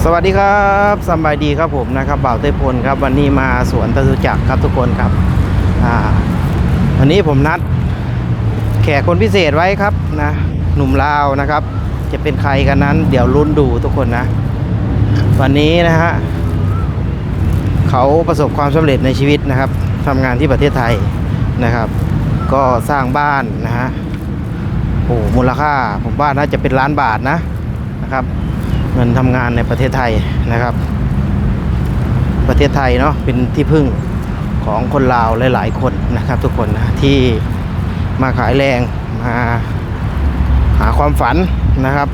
สวัสดีครับ สำบายดีครับผมนะครับ บ่าวเทพพลครับ วันนี้มาสวนจตุจักรครับทุกคนครับ อ่า วันนี้ผมนัดแขกคนพิเศษไว้ครับนะ หนุ่มลาวนะครับ จะเป็นใครกันนั้น เดี๋ยวลุ้นดูทุกคนนะ วันนี้นะฮะ เขาประสบความสำเร็จในชีวิตนะครับ ทำงานที่ประเทศไทยนะครับ ก็สร้างบ้านนะฮะ โอ้ มูลค่าผมว่าน่าจะเป็นล้านบาทนะ นะครับ เงินทำงานในประเทศไทยนะครับ ประเทศไทยเนาะ เป็นที่พึ่งของคนลาวหลายๆคนนะครับ ทุกคนนะ ที่มาขายแรง มาหาความฝันนะครับ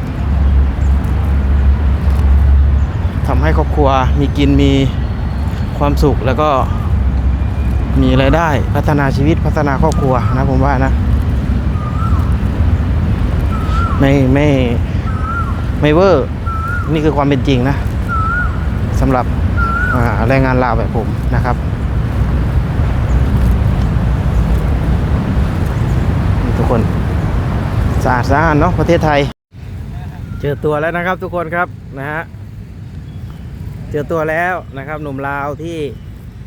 ทำให้ครอบครัวมีกินมีความสุข แล้วก็มีรายได้ พัฒนาชีวิต พัฒนาครอบครัวนะ ผมว่านะ ไม่ ไม่ ไม่เวอร์ นี่คือความเป็นจริงนะ สำหรับ อ่า แรงงานลาวแบบผมนะครับ ทุกคน สะอาดสะอ้านเนาะ ประเทศไทย เจอตัวแล้วนะครับทุกคนครับ นะฮะ เจอตัวแล้วนะครับ หนุ่มลาวที่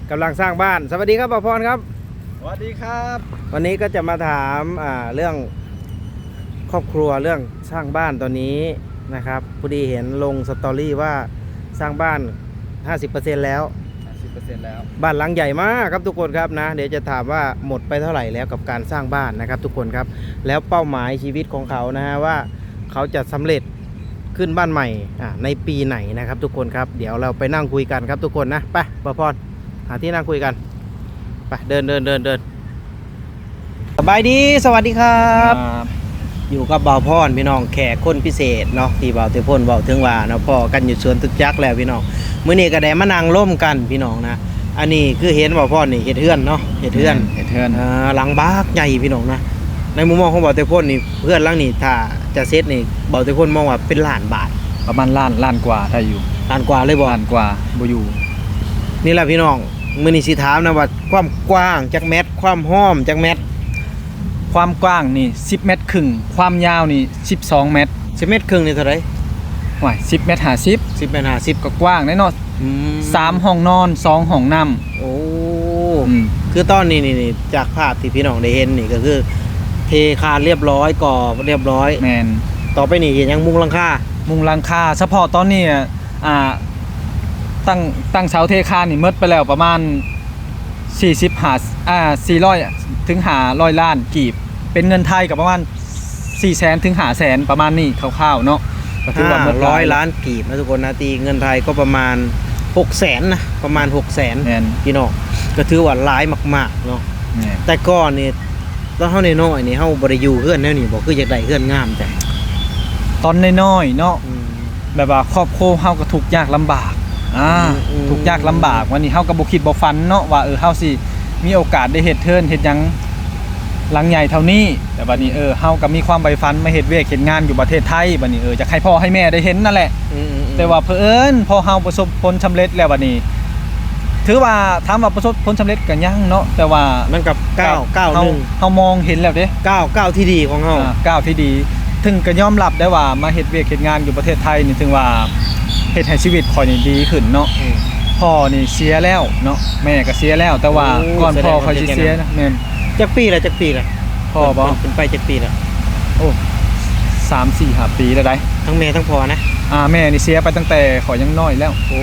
กำลังสร้างบ้าน สวัสดีครับ บ่าวพรครับ สวัสดีครับ วันนี้ก็จะมาถาม อ่า เรื่องครอบครัว เรื่องสร้างบ้านตอนนี้นะครับ พอดีเห็นลงสตอรี่ว่าสร้างบ้านห้าสิบเปอร์เซ็นต์แล้ว ห้าสิบเปอร์เซ็นต์แล้ว บ้านหลังใหญ่มากครับทุกคนครับนะ เดี๋ยวจะถามว่าหมดไปเท่าไหร่แล้วกับการสร้างบ้านนะครับทุกคนครับ แล้วเป้าหมายชีวิตของเขานะฮะ ว่าเขาจะสำเร็จขึ้นบ้านใหม่ อ่า ในปีไหนนะครับทุกคนครับ เดี๋ยวเราไปนั่งคุยกันครับทุกคนนะ ไป บ่าวพร หาที่นั่งคุยกัน ไป เดิน เดิน เดิน เดิน สบายดี สวัสดีครับ ครับ อยู่กับบ่าวพร พี่น้อง แขกคนพิเศษเนาะ ที่บ่าวเทพพลเว้าถึงว่าเนาะ พ้อกันอยู่สวนจตุจักรแล้วพี่น้อง มื้อนี้ก็ได้มานั่งลมกันพี่น้องนะ อันนี้คือเห็นบ่าวพรนี่เฮ็ดเฮือนเนาะ เฮ็ดเฮือน แม่น เฮ็ดเฮือน อ่า หลังบักใหญ่พี่น้องนะ ในมุมมองของบ่าวเทพพลนี่ เฮือนหลังนี้ถ้าจะเสร็จนี่ บ่าวเทพพลมองว่าเป็นล้านบาท ประมาณล้าน ล้านกว่าได้อยู่ ล้านกว่าเลยบ่ ล้านกว่าบ่อยู่ นี่แหละพี่น้อง มื้อนี้สิถามนะว่าความกว้างจักแมตร ความหอมจักแมตร ความกว้างนี่สิบเมตรครึ่ง ความยาวนี่สิบสองเมตร สิบเมตรครึ่งนี่เท่าใด ว้าย สิบเมตรห้าสิบ สิบเมตรห้าสิบ ก็กว้างแน่เนาะ อืม สามห้องนอน สองห้องน้ำ โอ้ อืม คือตอนนี้นี่ นี่ จากภาพที่พี่น้องได้เห็นนี่ก็คือเทคานเรียบร้อย ก่อเรียบร้อย แม่น ต่อไปนี่เฮ็ดหยัง มุงหลังคา มุงหลังคา เฉพาะตอนนี้ อ่า ตั้ง ตั้งเสาเทคานนี่หมดไปแล้วประมาณสี่สิบ ห้า อ่า สี่ร้อยถึงห้าร้อยล้านกีบ เป็นเงินไทยก็ประมาณสี่แสนถึงห้าแสน ประมาณนี้คร่าวๆเนาะ ก็ถือว่าหมดหลาย ห้าร้อยล้านกีบนะทุกคนนะ ตีเงินไทยก็ประมาณหกแสนนะ ประมาณหกแสน แม่น พี่น้อง ก็ถือว่าหลายมากๆเนาะ แม่น แต่ก่อนนี่ ตอนเฮาน้อยๆนี่ เฮาบ่ได้อยู่เฮือนแนวนี้บ่ คืออยากได้เฮือนงามจัง ตอนน้อยๆเนาะ อืม แบบว่าครอบครัวเฮาก็ทุกข์ยากลำบาก อ่า อืม อืม ทุกข์ยากลำบาก วันนี้เฮาก็บ่คิดบ่ฝันเนาะว่า เออ เฮาสิมีโอกาสได้เฮ็ดเฮือนเฮ็ดหยังหลังใหญ่เท่านี้ แต่บัดนี้ เออ เฮาก็มีความใฝ่ฝันมาเฮ็ดเวียกเฮ็ดงานอยู่ประเทศไทย บัดนี้ เออ อยากให้พ่อให้แม่ได้เห็นนั่นแหละ อืม อืม อืม แต่ว่าเผอิญพอเฮาประสบผลสำเร็จแล้วบัดนี้ ถือว่าถามว่าประสบผลสำเร็จก็ยังเนาะ แต่ว่ามันก็ก้าว เฮา ก้าวหนึ่ง เฮามองเห็นแล้วเด้ ก้าว ก้าวที่ดีของเฮา อ่า ก้าวที่ดี ถึงก็ยอมรับได้ว่ามาเฮ็ดเวียกเฮ็ดงานอยู่ประเทศไทยนี่ ถือว่าเฮ็ดให้ชีวิตข้อยนี่ดีขึ้นเนาะ อืม พ่อนี่เสียแล้วเนาะ แม่ก็เสียแล้ว แต่ว่า โอ้ ก่อนพ่อข้อยสิเสียนะ แม่น จักปีละ จักปีละ พ่อบ่ เพิ่น เพิ่นไปจักปีละ โอ้ สาม สี่ ห้า ปีแล้วได๋ ทั้งแม่ทั้งพ่อนะ อ่า แม่นี่เสียไปตั้งแต่ข้อยยังน้อยแล้ว โอ้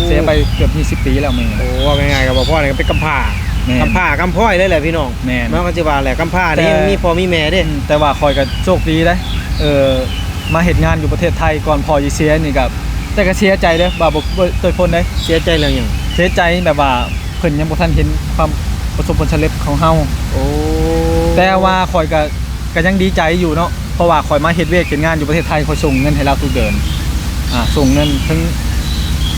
เสียไปเกือบยี่สิบปีแล้วแม่ โอ้ เว้าง่ายๆ ก็บ่พ่อนี่ก็เป็นกำพร้า แม่น กำพร้ากำพร้อยเลยแหละพี่น้อง แม่น เนาะ ก็สิว่าแหละ กำพร้านี่ แต่ ยังมีพ่อมีแม่เด้ อืม แต่ว่าข้อยก็โชคดีเด้ เอ่อ มาเฮ็ดงานอยู่ประเทศไทยก่อนพ่อสิเสียนี่ก็ แต่ก็เสียใจเด้ ว่าบ่ บ่ โดยพ้นเด้ เสียใจเรื่องหยัง เสียใจแบบว่าเพิ่นยังบ่ทันเห็นความประสบผลสำเร็จของเฮา โอ้ แต่ว่าข้อยก็ ก็ยังดีใจอยู่เนาะ เพราะว่าข้อยมาเฮ็ดเวียกเฮ็ดงานอยู่ประเทศไทย ข้อยส่งเงินให้ลาวทุกเดือน อ่า ส่งเงิน ถึง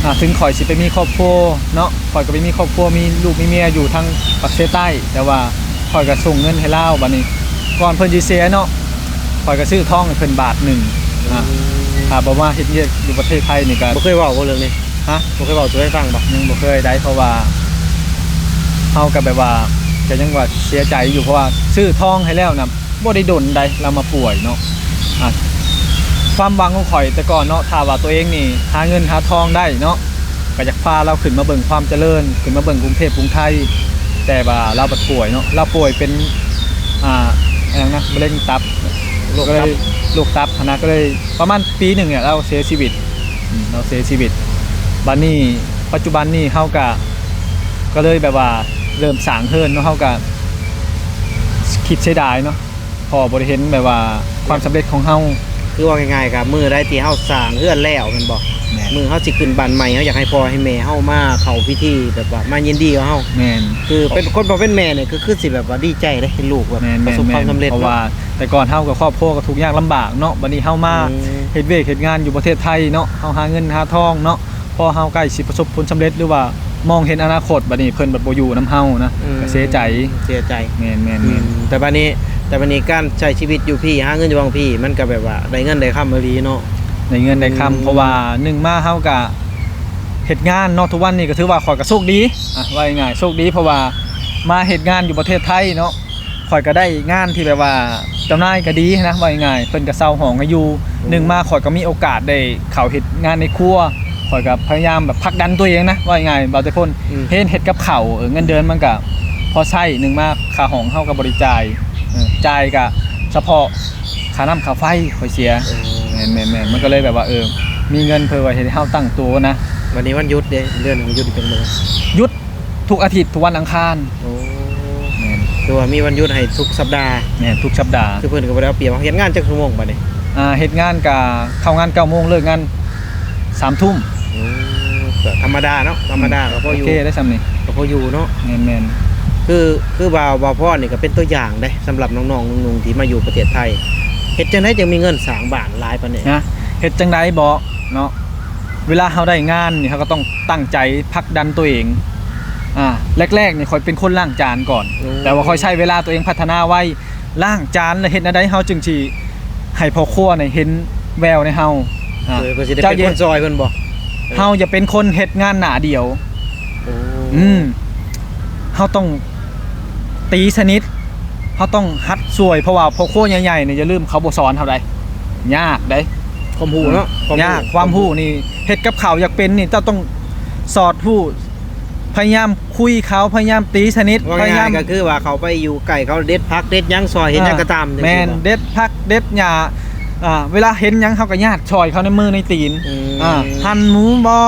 อ่า ถึงข้อยสิไปมีครอบครัวเนาะ ข้อยก็ไปมีครอบครัว มีลูกมีเมียอยู่ทางประเทศใต้ แต่ว่าข้อยก็ส่งเงินให้ลาว บัดนี้ ก่อนเพิ่นสิเสียเนาะ ข้อยก็ซื้อทองให้เพิ่นบาทหนึ่ง อ่า อืม ถ้าบ่มาเฮ็ดเวียกอยู่ประเทศไทยนี่ก็ บ่เคยเว้าบ่เรื่องนี้ ฮะ บ่เคยเว้าสู่ไผฟังบ่ ยังบ่เคยได้ เพราะว่าเฮาก็แบบว่า ก็ยังว่าเสียใจอยู่ เพราะว่าซื้อทองให้แล้วนะ บ่ได้ดนใด๋ ลาวมาป่วยเนาะ อ่ะ ส ຄວາມຫວັງຂອງຂ້ອຍແຕ່ກ່ອນເນາະ ຖ້າວ່າຕົວເອງນີ້ຫາເງິນຫາທອງໄດ້ເນາະ ກໍຢາກພາລາວຂຶ້ນມາເບິ່ງຄວາມຈະເລີນ ຂຶ້ນມາເບິ່ງກຸງເທບກຸງໄທ ແຕ່ວ່າລາວບັດປ່ວຍເນາະ ລາວປ່ວຍເປັນ ອ່າ ອີຫຍັງນະ ມະເຮັງຕັບ ໂລກຕັບ ກໍເລີຍ ໂລກຕັບຫັ້ນນະ ກໍເລີຍປະມານປີໜຶ່ງນີ້ລາວເສຍຊີວິດ ອືມ ລາວເສຍຊີວິດ ບາດນີ້ປັດຈຸບັນນີ້ເຮົາກະ ກໍເລີຍແບບວ່າເລີ່ມສ້າງເຮືອນເນາະ ເຮົາກະຄິດເສຍດາຍເນາະ ເພາະບໍ່ໄດ້ເຫັນແບບວ່າຄວາມສຳເລັດຂອງເຮົາ ຄືເວົ້າງ່າຍໆ ກໍມື້ໃດທີ່ເຮົາສ້າງເຮືອນແລ້ວແມ່ນບໍ່? ແມ່ນ ມື້ເຮົາຊິຂຶ້ນບ້ານໃໝ່ ເຮົາຢາກໃຫ້ພໍ່ໃຫ້ແມ່ເຮົາມາເຂົ້າພິທີ ແບບວ່າມາຍິນດີກັບເຮົາ ແມ່ນ ຄືເປັນຄົນ ພໍເປັນແມ່ນີ້ ກໍຄືຊິແບບວ່າດີໃຈເດ້ ເຫັນລູກແບບ ແມ່ນໆໆ ປະສົບຄວາມສຳເລັດ ເພາະວ່າ ເນາະ ແຕ່ກ່ອນເຮົາກໍຄອບຄົວກໍທຸກຍາກລຳບາກເນາະ ບັດນີ້ເຮົາມາ ອືມ ເຮັດວຽກເຮັດງານຢູ່ປະເທດໄທເນາະ ເຮົາຫາເງິນຫາທອງເນາະ ພໍເຮົາໃກ້ຊິປະສົບຜົນສຳເລັດ ຫຼືວ່າມອງເຫັນອະນາຄົດ ບັດນີ້ເພິ່ນບັດບໍ່ຢູ່ນຳເຮົານະ ອືມ ກໍເສຍໃຈ ເສຍໃຈ ແມ່ນໆໆ ອືມ ແຕ່ບັດນີ້ ແຕ່ບັດນີ້ການໃຊ້ຊີວິດຢູ່ພີ້ ຫາເງິນຢູ່ຫວ່າງພີ້ ມັນກໍແບບວ່າໄດ້ເງິນໄດ້ຄຳອີ່ຫຼີເນາະ ໄດ້ເງິນໄດ້ຄຳ ອືມ ເພາະວ່າໜຶ່ງມາເຮົາກໍເຮັດງານເນາະ ທຸກວັນນີ້ກໍຖືວ່າຂ້ອຍກໍໂຊກດີ ອ່າ ເວົ້າງ່າຍໆ ໂຊກດີ ເພາະວ່າມາເຮັດງານຢູ່ປະເທດໄທເນາະ ຂ້ອຍກໍໄດ້ງານທີ່ແບບວ່າເຈົ້ານາຍກໍດີນະ ເວົ້າງ່າຍໆ ເພິ່ນກໍເຊົ່າຫ້ອງໃຫ້ຢູ່ ອືມ ໜຶ່ງມາຂ້ອຍກໍມີໂອກາດໄດ້ເຂົ້າເຮັດງານໃນຄົວ ຂ້ອຍກໍພະຍາຍາມແບບຜັກດັນຕົວເອງນະ ເວົ້າງ່າຍໆ ບ່າວແຕ່ພົນ ອືມ ເຮັດ ເຮັດກັບເຂົ້າ ເອີ ເງິນເດືອນມັນກໍພໍໃຊ້ ໜຶ່ງມາຄ່າຫ້ອງເຮົາກໍບໍ່ໄດ້ຈ່າຍ ເອີ ຈ່າຍກໍສະເພາະຄ່ານ້ຳຄ່າໄຟຂ້ອຍເສຍ ໂອ້ ແມ່ນໆໆ ມັນກໍເລີຍແບບວ່າ ເອີ ມີເງິນເພື່ອວ່າເຮັດໃຫ້ເຮົາຕັ້ງໂຕນະ ບັດນີ້ວັນຢຸດເດ້ ເດືອນໜຶ່ງຢຸດຈັກມື້? ຢຸດ ທຸກອາທິດ ທຸກວັນອັງຄານ ໂອ້ ແມ່ນ ຄືວ່າມີວັນຢຸດໃຫ້ທຸກສັບດາ ແມ່ນ ທຸກສັບດາ ຄືເພິ່ນກໍບໍ່ໄດ້ເອົາປຽບ ເຮັດງານຈັກຊົ່ວໂມງບັດນີ້? ອ່າ ເຮັດງານກະເຂົ້າງານເກົ້າໂມງ ເລີກງານສາມທຸ່ມ ໂອ້ ກໍທຳມະດາເນາະ ທຳມະດາ ອືມ ກໍພໍຢູ່ ໂອເຄໄດ້ຊ່ຳນີ້ ກໍພໍຢູ່ເນາະ ແມ່ນໆ ຄື ຄືບ່າວ ບ່າວພອນນີ້ກໍເປັນຕົວຢ່າງເດ້ ສຳລັບນ້ອງໆ ໜຸ່ມໆ ທີ່ມາຢູ່ປະເທດໄທ ເຮັດຈັ່ງໃດຈຶ່ງມີເງິນສ້າງບ້ານຫຼາຍປານນີ້? ນະ ເຮັດຈັ່ງໃດບໍເນາະ? ເວລາເຮົາໄດ້ງານນີ້ ເຮົາກໍຕ້ອງຕັ້ງໃຈຜັກດັນຕົວເອງ ອ່າ ແລກໆນີ້ຂ້ອຍເປັນຄົນລ້າງຈານກ່ອນ ໂອ້ ແຕ່ວ່າຂ້ອຍໃຊ້ເວລາຕົວເອງພັດທະນາໄວ ລ້າງຈານ ແລະ ເຮັດແນວໃດເຮົາຈຶ່ງຊິໃຫ້ພໍ່ຄົວນີ້ເຫັນແວວໃນເຮົາ ອ່າ ເອີ ກໍຊິໄດ້ເປັນຄົນຊ່ອຍເພິ່ນບໍ? ເຮົາຢ່າເປັນຄົນເຮັດງານໜ້າດຽວ ໂອ້ ອືມ ເຮົາຕ້ອງຕີສະໜິດ ເຮົາຕ້ອງຫັດຊ່ວຍ ເພາະວ່າພໍ່ຄົວໃຫຍ່ໆນີ້ ຢ່າລືມເຂົາບໍ່ສອນເຮົາໃດ ຍາກໃດ ຄວາມຮູ້ເນາະ ເອີ ຄວາມຮູ້ ຍາກ ຄວາມຮູ້ນີ້ ເຮັດກັບເຂົ້າຢາກເປັນນີ້ ເຈົ້າຕ້ອງສອດຮູ້ ພະຍາຍາມຄຸຍເຂົາ ພະຍາຍາມຕີສະໜິດ ເວົ້າງ່າຍໆ ພະຍາຍາມ ກໍຄືວ່າເຂົ້າໄປຢູ່ໃກ້ເຂົາ ເດັດຜັກເດັດຫຍັງຊ່ອຍ ເຮັດຫຍັງກໍຕາມ ອ່າ ຈັ່ງ ແມ່ນ ຊີ້ບໍ? ເດັດຜັກເດັດຫຍ້າ ອ່າ ເວລາເຫັນຫຍັງເຮົາກໍຍາດຊ່ອຍເຂົາໃນມືໃນຕີນ ອືມ ອ່າ ຫັ່ນໝູບໍ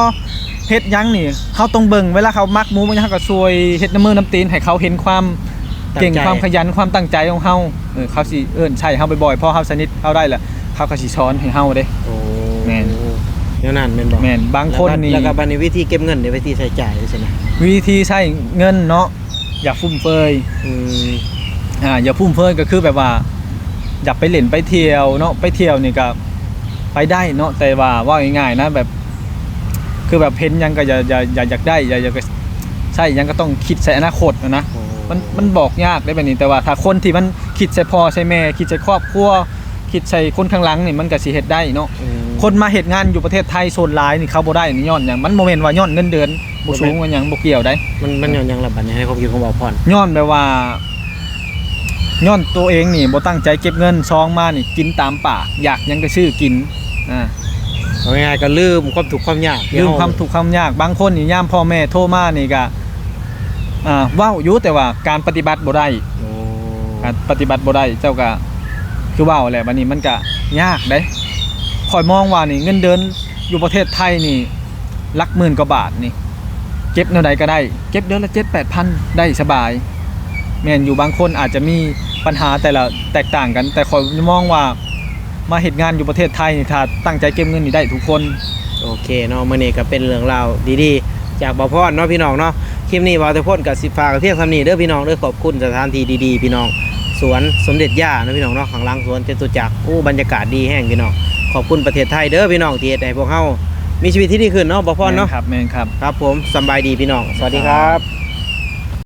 ເຮັດຫຍັງນີ້ ເຮົາຕ້ອງເບິ່ງ ເວລາເຂົາມັກໝູມັກຫຍັງ ເຮົາກໍຊ່ວຍເຮັດນ້ຳມືນ້ຳຕີນ ໃຫ້ເຂົາເຫັນຄວາມເກັ່ງ ຄວາມຂະຫຍັນ ຄວາມຕັ້ງໃຈຂອງເຮົາ ເອີ ເຂົາຊິເອີ້ນໃຊ້ເຮົາບ່ອຍໆ ພໍເຮົາສະໜິດເຮົາໄດ້ລະ ເຂົາກໍຊິສອນໃຫ້ເຮົາເດ້ ໂອ້ ແມ່ນ ແນວນັ້ນແມ່ນບໍ່? ແມ່ນ ບາງຄົນນີ້ ແລ້ວກໍບັດນີ້ວິທີເກັບເງິນເດ້ ວິທີໃຊ້ຈ່າຍຈັ່ງຊີ້ນະ ວິທີໃຊ້ເງິນເນາະ ຢ່າຟຸມເຟືອຍ ອືມ ອ່າ ຢ່າຟຸມເຟືອຍ ກໍຄືແບບວ່າ ຢາກໄປຫຼິ້ນໄປທ່ຽວເນາະ ໄປທ່ຽວນີ້ກໍໄປໄດ້ເນາະ ແຕ່ວ່າເວົ້າງ່າຍໆນະ ແບບ ຄືແບບເຫັນຫຍັງກໍຢາກ ຢາກ ຢາກ ຢາກໄດ້ ຢາກ ຢາກໃຊ້ຫຍັງກໍຕ້ອງຄິດໃສ່ອະນາຄົດນະ ໂອ້ ມັນ ມັນບອກຍາກເດ້ແບບນີ້ ແຕ່ວ່າຖ້າຄົນທີ່ມັນຄິດໃສ່ພໍ່ໃສ່ແມ່ ຄິດໃສ່ຄອບຄົວ ຄິດໃສ່ຄົນຂ້າງຫຼັງນີ້ ມັນກໍຊິເຮັດໄດ້ເນາະ ອືມ ຄົນມາເຮັດງານຢູ່ປະເທດໄທສ່ວນຫຼາຍນີ້ ເຂົາບໍ່ໄດ້ນີ້ຍ້ອນຫຍັງ? ມັນບໍ່ແມ່ນວ່າຍ້ອນເງິນເດືອນ ບໍ່ສູງ ບໍ່ແມ່ນຫຍັງ ບໍ່ກ່ຽວໃດ໋ ມັນ ມັນຍ້ອນຫຍັງລະບັດນີ້ ໃຫ້ຄວາມຄິດຂອງບ່າວພອນ ຍ້ອນແບບວ່າ ຍ້ອນໂຕເອງນີ້ບໍ່ຕັ້ງໃຈເກັບເງິນ ສອງມານີ້ກິນຕາມປາກ ຢາກຫຍັງກໍຊື້ກິນ ອ່າ ເອົາງ່າຍໆ ກໍລືມຄວາມທຸກຄວາມຍາກ ລືມຄວາມທຸກຄວາມຍາກ ບາງຄົນນີ້ຍາມພໍ່ແມ່ໂທມານີ້ກໍ ອ່າ ເວົ້າຢູ່ ແຕ່ວ່າການປະຕິບັດບໍ່ໄດ້ ໂອ້ ການປະຕິບັດບໍ່ໄດ້ ເຈົ້າກໍຄືເວົ້າແຫຼະ ບັດນີ້ມັນກໍຍາກເດ້ ຂ້ອຍມອງວ່ານີ້ ເງິນເດືອນຢູ່ປະເທດໄທນີ້ ຫຼັກໝື່ນກວ່າບາດນີ້ ເກັບແນວໃດກໍໄດ້ ເກັບເດືອນລະເຈັດແປດພັນ ໄດ້ສະບາຍ ແມ່ນຢູ່ ບາງຄົນອາດຈະມີປັນຫາແຕ່ລະແຕກຕ່າງກັນ ແຕ່ຂ້ອຍມອງວ່າມາເຮັດງານຢູ່ປະເທດໄທນີ້ ຖ້າຕັ້ງໃຈເກັບເງິນນີ້ໄດ້ທຸກຄົນ. ໂອເຄເນາະ ມື້ນີ້ກໍເປັນເລື່ອງລາວດີໆ ຈາກບ່າວພອນເນາະ ພີ່ນ້ອງເນາະ. ຄລິບນີ້ບ່າວແຕ່ພົນກໍຊິຝາກໄວ້ພຽງສ່ຳນີ້ເດີພີ່ນ້ອງເດີ ຂອບຄຸນສະຖານທີ່ດີໆ ພີ່ນ້ອງ ສວນສົມເດັດຢາເນາະ ພີ່ນ້ອງເນາະ ຂ້າງຫຼັງສວນຈະຕຸຈັກ ໂອ້ ບັນຍາກາດດີແຮງ ພີ່ນ້ອງ ຂອບຄຸນປະເທດໄທເດີພີ່ນ້ອງ ທີ່ເຮັດໃຫ້ພວກເຮົາມີຊີວິດທີ່ດີຂຶ້ນເນາະ ບ່າວພອນເນາະ. ແມ່ນຄັບ ແມ່ນຄັບ ຄັບຜົມ ສຳບາຍດີພີ່ນ້ອງ ສະຫວັດດີຄັບ.